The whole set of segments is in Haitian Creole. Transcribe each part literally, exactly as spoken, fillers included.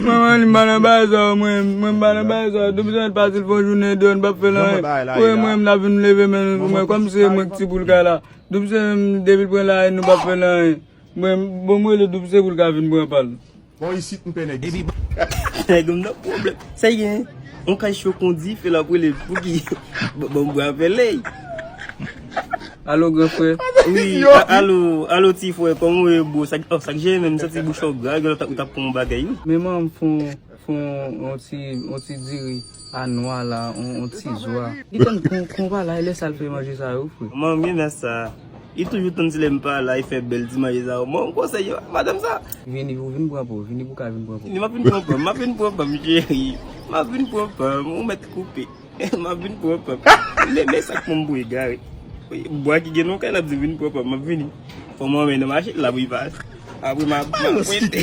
Manman, li m pa nan bagay sa yo, mwen, mwen m pa nan bagay sa yo. Doub se mèt pati, l fè yon jounen deyò, n p ap fè l anyen. Mwen, mwen, m la vin leve, men mwen, kòm se mwen k ti boul kay la. Doub se menm, depi l pran la, nou p ap fè l anyen. Mwen, bon, mwen rele Doub se pou l ka vin pran pa l. Bon, isit, m pè nèg isit. Nèg m nan pwoblèm. Sa gen, on kay cho kondi, fè l ap rele l. Pouki? Bon, bon, bwa pele. Alo, gran frè. Wi, a- alo, alo, ti frè, kòman w ye, bro? Sa, oh, sa k jere menm, m santi bouch ou gra, gen lè ou t ap pran yon bagay, wi. Men manman m fè yon, fè yon, yon ti, yon ti diri a nwa la, yon, yon ti zwa. Li tann kon, kon pa la, e lè sa l fè manje sa yo, frè. Manman m gen sa. Li toujou tann se lè m pa la, li fè bèl ti manje sa yo. Mwen, m konsèy yo, madanm sa. Vini, ou vin pran pa w, vini pou ka vin pran pa w. Vini, m ap vin pran pa m, m ap vin pran pa m, cheri. M ap vin pran pa m, ou mèt koupe. M ap vin pran pa m. Men, men sa k pran m pou egare. Bwa ki gen nan kay la, ap di vin pran pa m, m ap vini. Fò m anmen nan mache la pou li pa. Apre m ap, m ap pwente.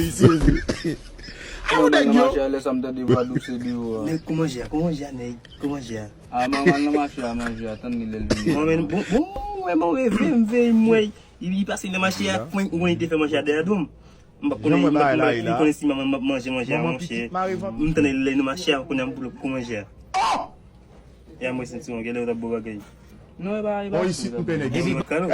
Yo, nèg yo. Nan mache a, lè sa m tande vwa Doub se deyò a. Men kòman manje a, kòman manje a, nèg? Kòman manje a? A, manman nan mache a manje a, tann li lè l vini. Mwen menm, bon, bon, mwen, mwen, mwen, veye, veye, mwen. Li, li pase nan mache a, mwen, mwen, te fè manje a dèyè do m. M pa konnen, m pa konnen, m pa konnen si manman m ap manje manje a, monchè. M tande lè nan mache a, kounye a m boule pou manje a. Ya, mwen santi mwen, genlè yo t ap bon bagay. Non, e pa, e pa. Bon, isit, m pè nèg. Epi, kano.